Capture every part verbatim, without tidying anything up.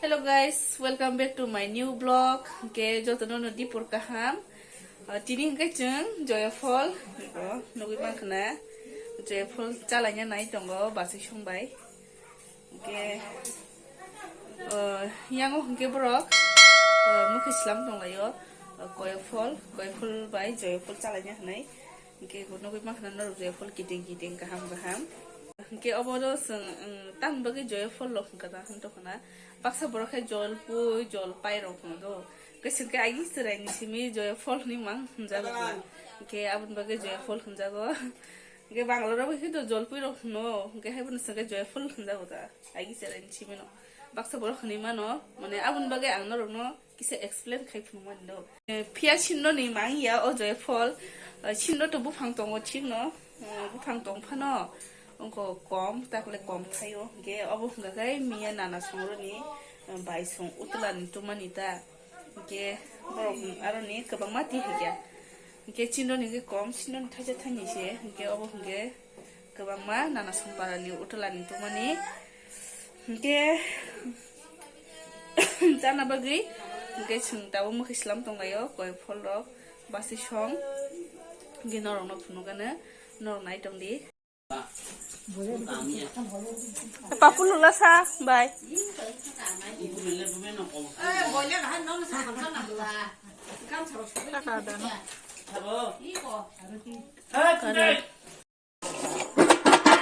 Hello guys, welcome back to my new vlog. Hwnkhe jotono no dipor kaham. Ah, tini hwnkhe chwng Joyafol, oh, nugwi mankha na, Joyafol chalaina nai tongo bachwi songbai. Hwnkhe, ah, yango hwnkhe borok, ah, mwkhwi slam tonglaio, ah, Koyafol, Koyafol bai Joyafol chalaina hwnwi. Hwnkhe bo nugwi mankha na norok Joyafol kiting kiting kaham kaham. Hwnkhe obo do chwng, um, tamni bagwi Joyafol rok hwnkha na hwn tongkha na. Baksa borok khe jolpui, jolpai rok hwno do. Hwnkhe chwng khe ayang chwraini simi Joyafol hwnwi mang hwnjago. Hwnkhe aboni bagwi Joyafol hwnjago. Hwnkhe Bangla rok bai khe do jolpui rok hwno. Hwnkhe haibono chwng khe Joyafol hwnjago da. Ayang chwraini simi no. Baksa borok hwnwi mano. Mane aboni bagwi ang norokno kisa explain khai phunukmani do. Eh, phiya sindoni mang ya o Joyafol. Eh, sindo to buphang tongo thikno. Eh, buphang tong phano wngkha kom, takle kom phaio. Hwnkhe obo hwnkha khe miya nana songroni, eh, bai song utulani tumani ta. Hwnkhe borok aroni kwbangma twi hwnkhe. Hwnkhe sindoni khe kom, sindoni thaisa thaini se. Hwnkhe obo hwnkhe kwbangma nana songparani utulani tumani. Hwnkhe chana bagwi hwnkhe chwng tabuk mwkhwi slam tonglaio, Koyafol rok bachwi song. Hwnkhe norokno phunukgano, norok nai tongdi. Papu lula sa bai. Kaka dano.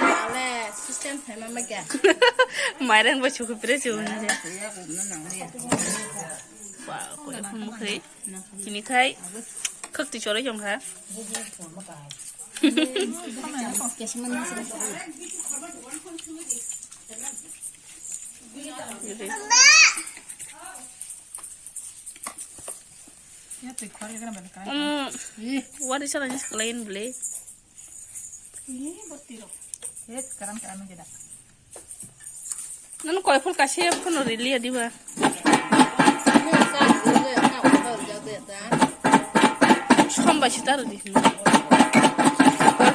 Ale, system hai mama kya? Mairang ba chukupre chu. Wa, ko phun mukhai. Chini khai. Khak ti chore jong kha. Umm, wari sara ni sekolah ini beli. Nang koi phul kasih pun rili ya diba. Somba sita rili. Koi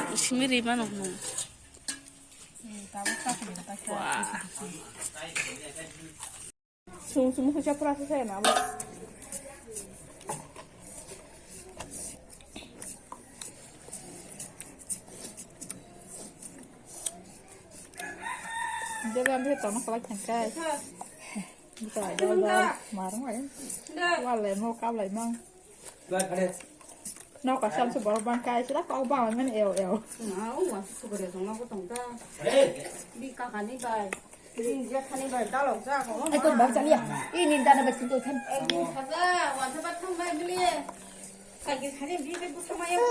phul simi rima nong nong. Wah. Sum sum khusa pura khusa ya na bo. Jebra ambil tono kalai thangkai. Bisa aja udah marung aja. Wale mau kap lai mang. Noka samsu borok bang kai sila kok bang man eo eo. Na, o wa su kore jong nogo tong ta. Bi kaka ni bai. Bi je khani bai dalok ja ko. Ai kon bang chaliya. Ini dana bai sinto than. Ek din saja, wa sabat thang bai bili. Sagi khani bi ke busa maya ko.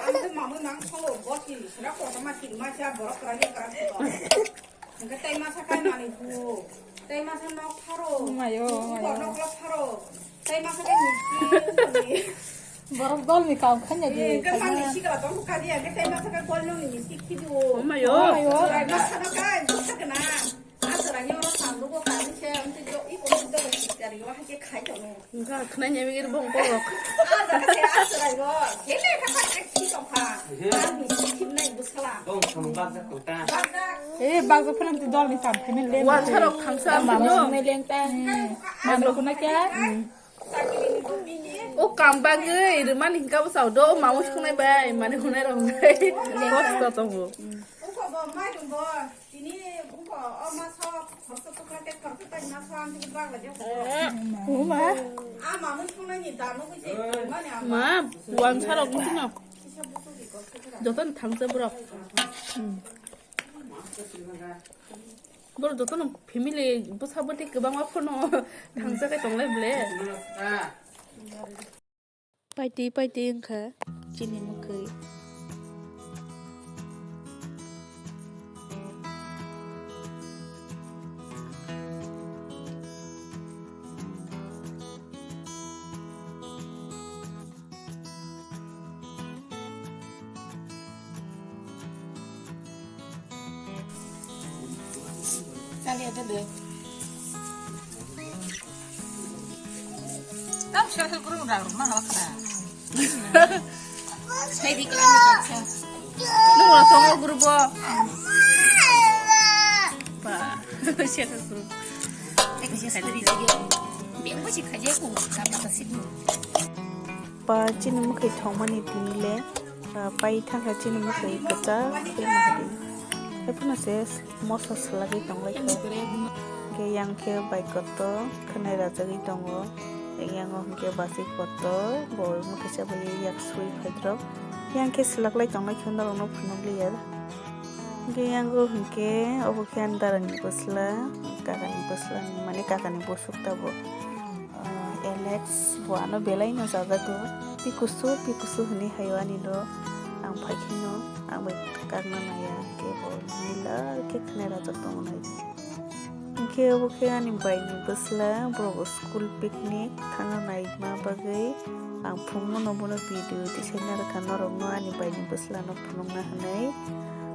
Ang to mamu nang solo bot ni sira ko ma ti ma cha borok kra ni kra ko. Hwnkhe tei masa kai manwi bu, tei masa nok pharo, mayo, bubo mayo. Nok lok pharo, tei masa kai misti, borok dol ni kaam khanya di, hwnkhe mangni sikla tong kha di, hwnkhe tei masa kai kol nong ni misti khidu. Oh, mayo. Oh, mayo. Chwrai masa no kai, bwsa gana. A chwrai ni oro sandugo kani se, hwnkhe jo, i kono jogo sikari o, hai khe khai tongo. Wngkha khwnai ni amigir bong borok. Ah, jaga se aswrai bo. Kele kha kha khe khi tong kha. Ar ni si khim nai bwsala. Bong thang bak jak tong ta. Bak jak. Eh, bak jak phano twi dol ni tam khene le. Wan sarok thangsa. Mama no. Sung nai leng ta. Mama no kuna kya? Sakini ni bo bini. O kam bagwi rwmani hwnkha bwsao do, o mama sung nai bai, mani hunai rok bai. Kosto tongo. Ungkho bo mai dong bo. Tini buko o maso khoroksa tokra tei khoroksa tai maso ang tini bagla de. Uma. A mamung thungnai ni dano koi se mani ama. Ma, wan sarok mutino. Kisa buku di ko se kra. Joton thangsa borok. Borok jotono family bwsa bwtwi kwbangma phano thangsa khe tonglai ble. Paitwi paitwi wngkha chini mwkhwi. Chaliya de de. Tam sel sel kurung rak rok ma halak kha. Sai di kala ni toksa. Nung ro tongo group o. Pa. Sel sel kurung. E Pa chini mwkhwi thongmani tini le, ah, pai thangkha chini mwkhwi kwchak khe mwkhwi. Haiphano se moso swlagwi tonglaikha. Hwnkhe yang khe bai kotor khwnai rajagwi tongo. Yang o hwnkhe bachwi kotor bo mwkhwi chabai yak sui phaidrop. Yang khe swlaklai tonglaikha norokno phunukliya. Hwnkhe yango hwnkhe obo khe ani darani bwsla, kakani bwsla, mane kakani bwswk tabuk. Ah, Alex bo ano belai no chajago. Pikusu, pikusu hwnwi haio ani do. Ang phai khe no, ang bai kakna naiya, hwnkhe bo mila khe khwnai rajak tongo nai. Hwnkhe obo khe ani baini bwsla, borok school picnic thangna naima bagwi ang phunukno bono video tisai narwkha norokno ani baini bwslano phunukna hwnwi.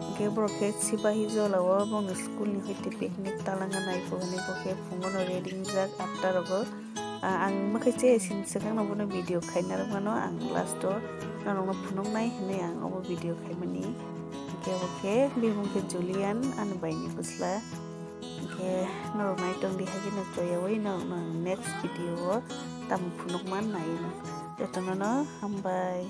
Hwnkhe borok khe Sipahi Jolao bongni school ni hoite picnic talangna naikho hwnwi bo khe phunukno ready wngjak atta rogo. Ah, ang mwkhai che sin swkangno bono video khaina rwmano ang last o norokno phunuknai hwnwi ang obo video khaimani. Hwnkhe obo khe bini mung khe Julian ani baini bwsla. Hwnkhe norok naitong di hagino choyawi norokno ang next video o tamo phunukma naino. Jotono no hambai.